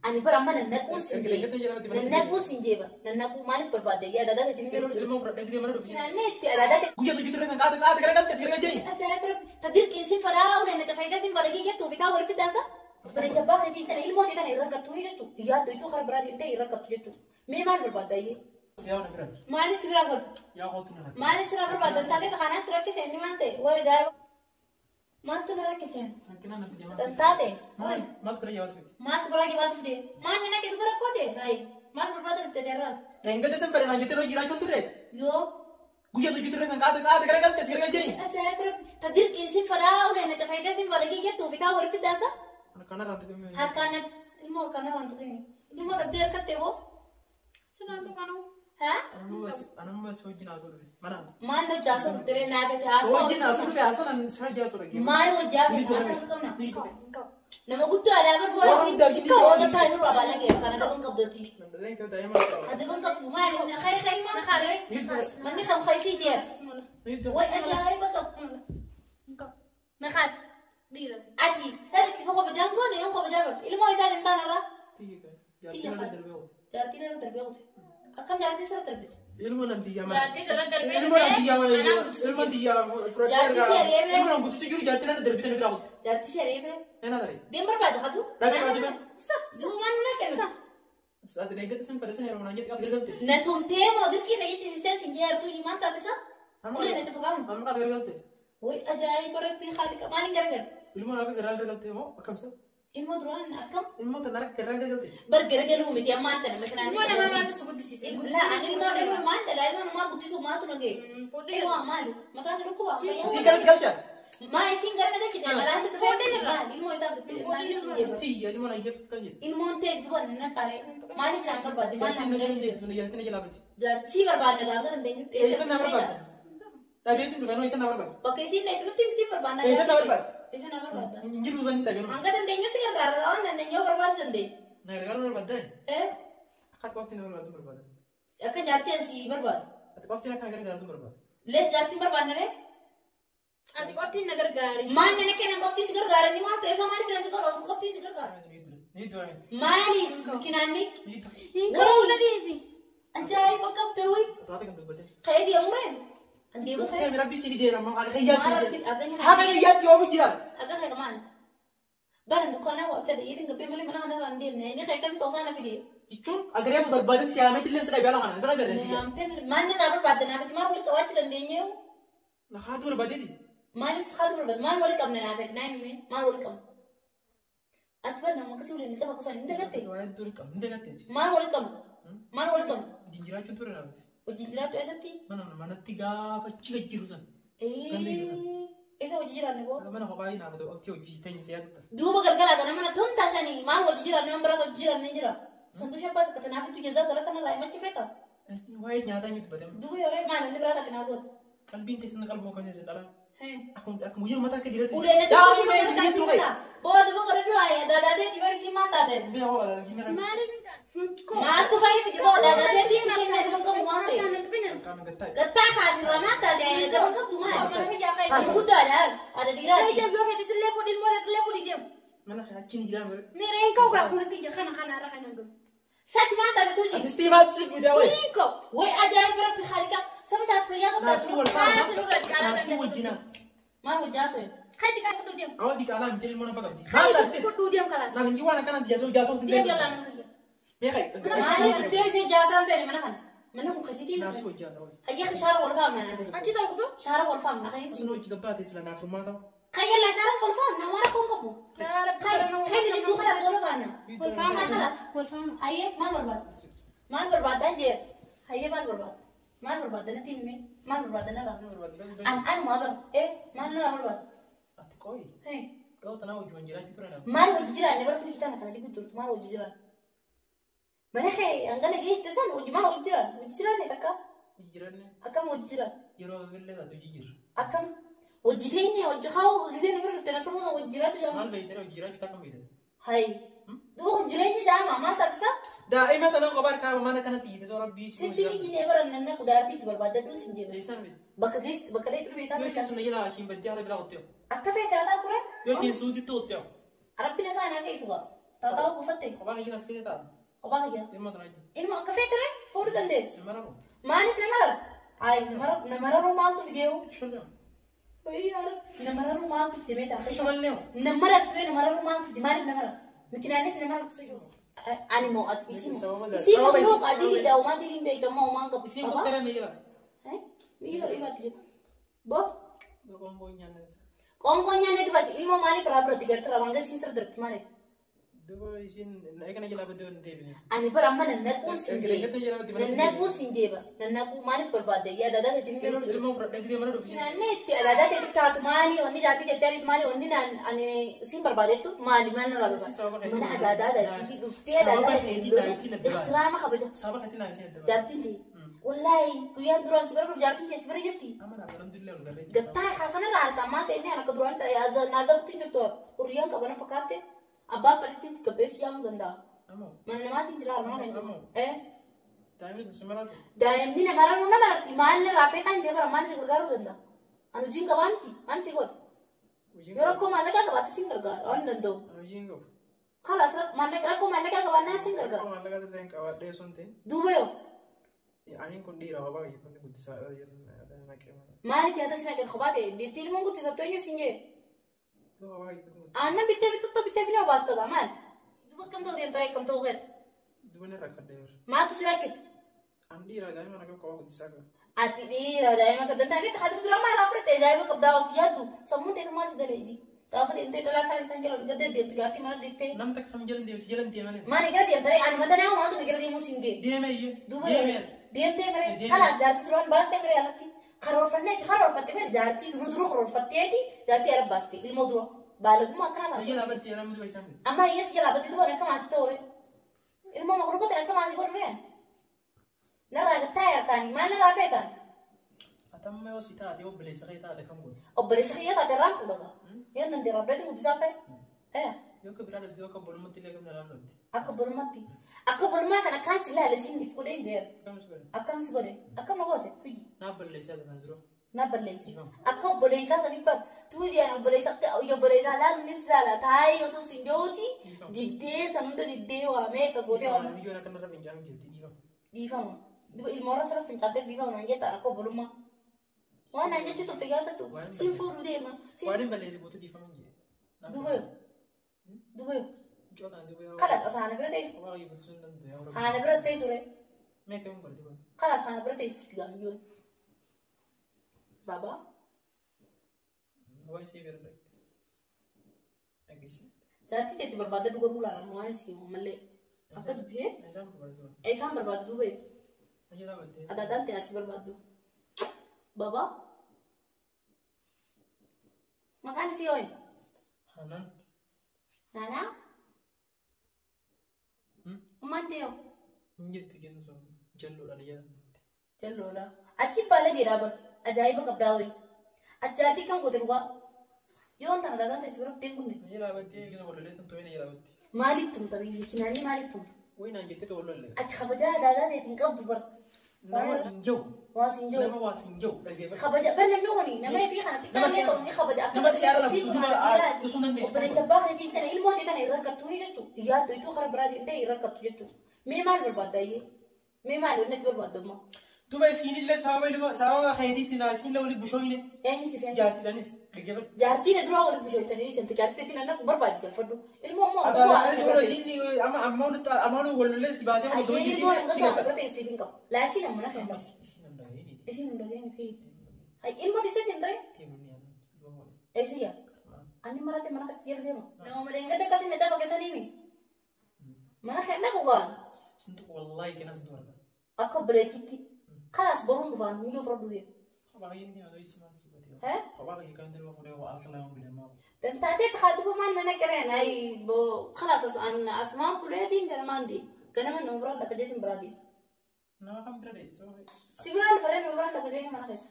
Ani bara amma nannaquun sin jee. Nannaquun sin jee bara. Nannaquu maaliif barbaadde? Yaa daadaa ta'e inni lolu. Ilmoo fudhadhee gisee mana dhufe. Naannee itti daadaa ta'e. Guyyaa sochii turre kan qaata qaata garagalte as garagalchanii. Ajaa'iba rabbi. Ta dirqiin sin fadhaa ulee na cafaytee sin fadhagee jettuu fi taa wal fiddaansa. Obboleetti abbaa keetii tana ilmoo tee tana hin rakkattuu jechuudha. Yaaddu ituu kara biraa deemtee hin rakkattu jechuudha. Mee maal barbaadda iyyee? Siyaa na bira. Maaliif si biraa godhu? Yaa kootu na rakkise. Maaliif sirraa barbaadda? Taatee kanaan si rakkise inni maal ta'e? Way ajaa'iba. Maaltu na rakkise? Rakkinaan na fide. Kan taate? Maal maaltu gara jabaatu fide? Maaltu goraa jabaatu fide? Maal na naqe dubara koote? Hayi. Maal barbaada dhufte jarraas? Reengate san fedhe naan jettee hojii jiraachuun turreet. Yoo. Guyyaa sochii turre kan qaata qaata garagalte as garagalchanii. Ajaa'iba rabbi. Ta dirqiin sin fadhaa ulee na cafaytee sin fadhagee jettuu fi taa wal fiddaansa. Harkaan tuqee. Harkaan natti. Ilmoo harkaan irraan tuqee. Ilmoo dhabdee harkattee hoo? Sinaan tuqanuu. Haa? Anamma si wajjin haasoo dhufe. Mana. Maal hojii haasoo dhufte naafete Si haasoo. wajjin haasoo dhufe haasoo nan si wajjin haasoo dhagee. Maal hojii haasoo Ni haasoo tuqe. qabna? Ni tuqe. Nama guddaadhaa Waan guddaa barbaadu. giddi Waan taa'e nurraa baala kee kana qaban qabdoti. Namni kan daa'ima qaba. Adaban qabdu maali? Khayri khayri maal khayri? Ni tuqe. Manni kam khaysii jeer. Ni tuqe. Way ajaa'iba qabu. Naqaas. Dhiirati. Ati dhala kifa kabajaan goone yoon kabajaa barbaadu. Ilmoo isaa hin taane irraa. Tiyya kan. Jaartiin irra darbee oolu. Jaartiin irra darbee qote. Akkam jaartii sirra darbite? Ilmoo nan tiyyaa mana. Jaartii irra darbee Ilmoo nan tiyyaa mana. Anaan guddisuu Ilmoo tiyyaa fudhadhee Jaartii argaa. si ari'ee bira. Ilmoo nan guddisuu jiru jaartiin irra darbitee na bira qotte. Jaartii si ari'ee bira. Eenaa daree. Deem barbaada hatu. Dhaqee barbaada. Zuumaan nuna kennu. Ati reengate san fedhe san yeroo naan jettee qaata garagalte. Na tumtee moo dirqii na jechisiisteen sin jeertuu maal taate isaa? Ulee na cafaqaamu. Amma qaata garagalte. Way ajaa'iba rabbii haaliqa maaliin garagara? Ilmoo naa akka garaa garagalte moo akkamsa? Ilmoo duraan akkam? Ilmoo tana akka garaa garagalte. Bar garagaluu miti ammaa antana makinaan. Ilmoo nama maaltu si guddisiise? Laa ani ilmoo dhaluu maal dhala ilmoo namaa guddisuu maaltu na ga'e? Fuudhee. Ilmoo maali? Mataan dhukkuba fayyaa. Siin kanas galcha. Maa isiin gara nagalchite dhalaan si dhufee Fuudhee irraa. maali ilmoo isaa fitte maali isin jeeqa? Tiyya ilmoo naan jettu kan jedhe. Ilmoon ta'e duba na qaaree maaliif naan barbaadde maal naan bira jiru? Jaartiin na jalaa bate. Jaartii barbaadna gaafa dandeenyutti Eessa na barbaadda? Dhabeetiin dhufee noo eessa na barbaadda? Bakka isiin dheetutti si barbaadna. Eessa na barbaadda? Eessa na barbaadda? Hin jiru dhufanii dhabee. Hanga dandeenyu si gargaara waan dandeenyu barbaadu dandeenya. Na gargaaruu barbaaddaa? Eh? Akka ati qofti na barbaaddu barbaada. Akka jaartiin si barbaadu. Ati qofti akka na gargaartu barbaada. Lees jaartiin barbaadna ree? Ati qofti na gargaari. Maal nana kennan qofti si gargaara inni maal ta'e isa maaliif si gargaara qofti si gargaara? Ni du'a. Maaliif kinaanni? Ni du'a. Hin qabu na dhiisi. Ajaa'iba qabda wayi. Taate kan dubbate. Ka'ee deemureen? An deemu ka'ee. Dhuftee rabbi si fideera amma haqa kiyyaa si Maal fide. rabbi Haqa kiyyaa si oofu jira. Akka kee maal? Bara dukkaanaa waa bitadha jedhin gabbee malee mana kanarraa hin deemne. Inni kee akkamitti ofaana fide? Jechuun agareefu barbaadan si yaametti illee si dhabee ala kana. Sira galee. Maal nana barbaadda naafiti maal wal qabaachuu dandeenye? Na haatu barbaadeeti. Maalis haatu barbaadda maal wal qabna naafiti naa himi maal wal qabna? Ati bara nama akkasii waliin cafa kusan hin dagatte? Waa hedduu qabna hin dagatteeti. Maal wal qabna? Maal wal qabna? Wajjin jiraachuun ture naafiti. Wajjin jiraachuu eessatti? Mana manatti gaafa achi jiru san. Ganda jiru san. Eessa hojii jiraanne boo? Mana kophaa naafata qofti hojii teenya si yaadatta. Duuba galgalaa kana mana tontaa sanii maal hojii jiraanne waan biraa hojii jiraanne jira. Santuu shabbaa takka tanaafittu jazaa galata narraa himachuu feeta. Waa'ee nyaataa inni dubbate. Duuba yeroo maal inni biraa takka naa godhu. Qalbiin teessuma qalbuma akkasii dhala. Akkuma guyyaa mataa akka dhiiratti. Ulee natti Daa'imni duuba mee galgalaa dhiirri tuqe. Boo duuba godhadhu daadaatee dibari si maal taate? Bira hoo gimira. Maaliif hin taane? Maaltu fa'i fidi boo daadaatee isheen na duuba qabu maal ta'e? Harkaan na tuqina. Qaama gattaa. Gattaa kaatirraa maal taate? Gaba qabdu maal? Mana fayyaa fa'i. Nama guddaadha haadha dhiiraati. Fayyada yoo fedhe sillee fuudhi ilmoo illee fuudhi deemu. Mana achi ni jiraa. Miireen ka'u gaafa kun kiyya kana kana irra kan hin gahu. Sati maal taate tuuji? Ati stii maaltu si guutaa wayi? Hin ka'u. Way ajaa'iba rabbi haaliqa. Saba taate fayyaa qabdaa. Naafsi wal faana. Haati nurra qaalaa Naafsi wajjinaas. Maal hojii haasa'e? Haati qaalaa fudhuu deemu. Awwa diqaalaa miti ilmoo nafa qabdi. Maal Haati taate? fudhuu deemu kalaas. Naan inji waan akkana jaasoo jaasoo hin Deemu jalaa mana kiyya. Meeqa? Maaliif dhuftee ishee jaasaan feene mana kana? Mana kun kasitii Naafsi miti. hojii haasa'u. Hayya shaara wal faamna naaf. Achi ta'utu. Shaara wal faamna kayyisi. Sun hojii gabbaa ta'e sila naaf furmaata. Kayyalla shaara wal faamna waan rakkoon qabu. Yaa Rabbi Kayyi jidduu kalaas wal faamna. Wal faana kalaas. Wal faana. Hayyee maal barbaadda? Maal barbaaddaa jee? Hayyee maal barbaadda? Maal barbaadda natti himi? Maal barbaadda narraa? An anumaa bara. Eh maal narraa barbaadda? Ati qoyi. Hey. Dhawaa tanaa hojii waan jiraachuu ture naaf. Maal hojii jiraanne bartuu hojii tana kana dhibu jirtu maal hojii jiraanne? Mana kee hangana geessite san hojii maal hojii jiraanne? Hojii jiraanne takka Hojii jiraanne akkam hojii jiraanne? yeroo illee taatu hojii jirra. Akkam hojii teenye hojii haa gisee nu bira dhufte na turuu hojii jiraachuu jaamu. Maal beeytee hojii jiraachuu takka beeytee? Hayi. Duuba kun jireenya jaama maal taatisa? Daa'ima tana kophaa kaaba mana kanatti iyyite soora biisuu. Sitti ni bara nanna kudaartii itti barbaadadhu sin jedhe. Eessaan beekte? Bakka geessitu bakka dheetu beekaa. Yoo isheen sun jala hin baddee haala biraa qottee. Akka feete haa ture. Yoo isheen suutitti qottee. Rabbi nagaa naa geessu gaa. Taataa buufatte. Kophaa kiyya as keessa ta'a. Kophaa kiyya. Ilma tanaa jiru. Ilma akka feetire fuudhuu dandeessu. Si mararu. Maaliif nama rara? Ay nama raruu maaltu fideewu? Shollee. Nama raruu maaltu fide meetaa? Shomallee. Nama rartu nama raruu maaltu fide maaliif nama rara? Mikinaanetti nama rartu. Ani moo ati isii moo? Isii makhluuqa diliidha uumaan diliin beektamaa uumaan qabu. Isiin kuttara ni jira. Biyya dhiibaatti jira. Bo? Qoonqoo nyaanne. Qoonqoo nyaanne dubatti ilmoo maaliif irraa biratti gartara waan gadi siisir dirti malee. Duba isiin eegana jalaa baddee waliin deebine. Ani bara amma nannaquun siin deeba. Nannaquu siin deeba. Nannaquu maaliif barbaadde? Yaa daadaa teetii ni lolu. Ilmoo fudhadhee gisee mana dhufu. Naannoo itti daadaa teetii taatu maali? Wanni jaartii jettee ariitu maali? Wanni ani siin barbaadettu maali? Maal narraa barbaadde? Mana adaadaa teetii dhuftee adaadaa teetii ihtiraama kabaja. Sababa keetii naa isiin adda baate. Jaartiin tee. Wallaahi guyyaan duraan si bira dhufu jaartiin kee si bira jirti. Amma naaf alhamdulillah ol garree. Gattaa haasanarraa harkaan maal ta'e inni akka duraan naazabutti hin jirtu hurriyyaan qabana fakkaatte abbaan fadhiitti gabbeessi jaamuu danda'a. Mana namaatiin jira harmaa kan jiru. Daa'imni sun marartu. Daa'imni nama raruu nama rarti maal irraa feetaan jee bara maal si gargaaruu danda'a. Ani hojiin qabaa miti maal si godha. Yoo rakkoo maallaqaa qabaatte sin gargaara waan hin danda'u. Hojiin qabu. Kalaas rakkoo maallaqaa qabaannaan sin gargaara. Rakkoo maallaqaa ta'e qabaadhee sun ta'e. Duuba yoo. Aniin kun dhiira kophaa kiyya kun guddisaa naqee. Maaliif nyaata si naqee kophaa ta'e dhiirtii ilmoon guddisattu eenyu siin jee? Aannan bittee bittuttoo bittee fi nama baasta gaa maal? Duuba akkam ta'u deemta akkam ta'u feeta? Duuba ni rakkadhee jira. Maaltu si rakkise? Ani dhiira daa'ima naqee kophaa guddisaa qaba. Ati dhiira daa'ima kan danda'a keetti haati dura maal fudhatte ajaa'iba qabdaa waqti yaaddu sammuun teessu maal si daleedi? Gaafa deemtee dhalaa kan kan jala gadda deemtu gaartii maal dhistee? Namni takka kam jala deemsi jala deemanii. Maali gara deemta ani mata naa maaltu gara deemuu siin gee? Deeme iyyee. Duuba deemtee mere kalaas jaartii duraan baastee mere alatti karoorfannee karoorfattee mere jaartii duru duru karoorfatteeti jaartii ala baastee ilmoo dura baalagummaa akkana taate. Jala baastee jala duuba isaan. Amma hiyyeessi jala baastee duuba akkam asii ta'ure ilmoo makluuqota akkam asii godhure narraa gattaa harkaan maal narraa feetan. Atamma yoo si taate obboleessa kee taate kam godhe. Obboleessa kee taate irraan fuudhata. Yoo dandee rabbeetu guddisaa fe'e. Yoo akka biraa dhabdee akka bolumatti illee kam irraan dhabde. Akka bolumatti. Akka bolummaa sana akkaan si ilaale siin if godhee hin jeera. Akkam si godhe? Akkam na goote? Fiji. Naa balleessaa kan dura. Naa balleessa. Akka obboleessaa sanii bar tuujiyaan obboleessa akka obboleessaa laaluunis laala taa'ee osoo siin jiruuti diddee san hunda diddee waa meeqa gootee waa. Biyyoon akka narra fincaa'an jirti dhiifama. Dhiifama. Ilmoo irra sirra fincaattee dhiifama naan jettaan akka obbolummaa. Waan naan jechuu turte yaadattu siin fuudhu deema. Waan hin balleessi guutuu dhiifama hin jee. Duuba yoo. Duuba yoo. Kalas haana bira teessu. Haana bira teessu ree. Kalas haana bira teessu itti gaamiyyoon. Baba. Jaartii teetti barbaadde dhuga bulaan waan isin malee. Akka dubbee. Isaan barbaaddu duuba. Adaadaan ta'e asii barbaaddu. Baba. Maqaan isii hooyi? Hanan. Nanaa? Ummaan ta'e hoo? Hin jirtu jennu sun jalloodhaan yaadatti. Jalloodha. Ati baala jedhaa bar. Ajaa'iba qabdaa hooyi. Ajaa'ibti kan goote dhugaa. Yoo tana adaadaan ta'e si bira fittee kunne. Jalaa baddee keessa wallolee tumtoonni jalaa baddee. Maaliif tumta biyyi kinaanii maaliif tumta? Wayi naan jettee wallolee. Ati kabajaa adaadaa ta'eetiin qabdu bar. Nama hin jiru. Waas hin jiru. Nama waas hin jiru dhaggeeffadhu. Kabaja bar namni kuni nama fi kana xiqqaallee ta'u ni kabaja. Nama si arrabsu duuba osoo dandeessu. Obboleetti abbaa keetii tana ilmoo ta'e tana hin rakkattu jechuudha. Yaaddu ituu karaa biraa deemtee hin rakkattu jechuudha. Mee maal barbaadda iyyee? Mee maal inni barbaaddu ammoo? Duuba isiinillee sababa keetiitti naa isiinillee walitti bushooyne. Eenyu si feene? Jaartiidhaanis dhaggeeffadhu. Jaartiin dura walitti bushooytanii sente jaartiitti nan naqu barbaadi galfadhu. Ilmoo ammoo Adaanis wal isiin amma amma wallolee si baatee wal Ayyee ilmoo nan gasoo akka bira teessu hin qabu. Laakiin amma na kenna. Isiin hin dhageenye. Isiin hin dhageenye fi. Ilmoo dhiisee deemtare? Eessi yaa? Ani maradde mana kan siya deema. Nama malee hin gadda akkasii na cafa keessaniimi. Mana kan naqu gaan. Sintu wallahi kanas dura. Akka obboleettiitti. Kalaas boruun dhufaan miyyoo fudhadhu deema. Dantaatee haati maan nana qireen ay bo kalaas an asmaan buleetiin ganamaan deema. Ganama nama biraan dhaqa jeetiin biraa deema. Nama kan bira deema. Si biraan fareen nama biraan dhaqa jeetiin mana keessa.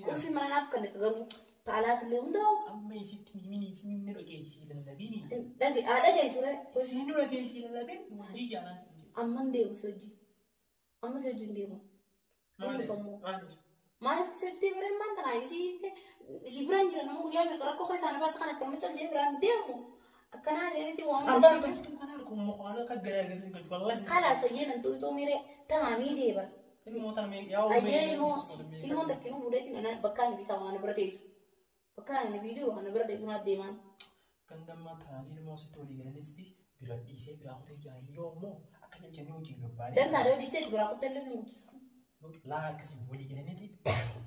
Qulfi mana naaf kan garuu taalaat illee hundaa'u. Amma isitti himini isin dhageessii lallabini. Dhageessu ree. Isin dhageessii lallabini hojii jaanaan sin jedhu. Amma hin deemu si hojii. Amma si hojii hin deemu. Maaliif si hojii deemu maan tanaa isii biraan jira nama guyyaa meeqa rakkoo keessaa na baasa kan akka macal jee biraan deemu. Akkanaa jedhaniiti waan. Amma akkasitti kan Tokko mukaan akka garaagarsiisu galchu wallahi. Kalaas ayyee nan tuqxuu miree tamaamii jee bara. Ilmoo tana mee yaa Ayyee ilmoo ilmoo takkinuu fuudheetiin ana bakka ani bitaa waan bira teessu. Bakka ani fi jiru waan bira teessu naaf deemaan. Gandammaa taa'anii ilmoo asitti walii galanitti bira dhiisee biraa kutee jaalli yoo immoo akka jajjannee wajjin gabbaanee. Dantaa dhiyoo dhiistee biraa kuttee illee ni guddisa. Laa akkasii walii galanitti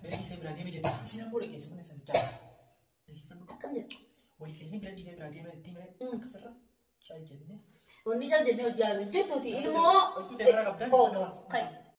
bira dhiisee biraa deeme jetti. Isin ammoo dhageessa mana sana jaalladha. Akkam jedhu. Walii galanii bira dhiisee biraa deeme jetti malee akkasirra caal jennee. Wanni caal jennee hojjaa jettuuti ilmoo. Hojii irraa qabdan. Oh no. Kai.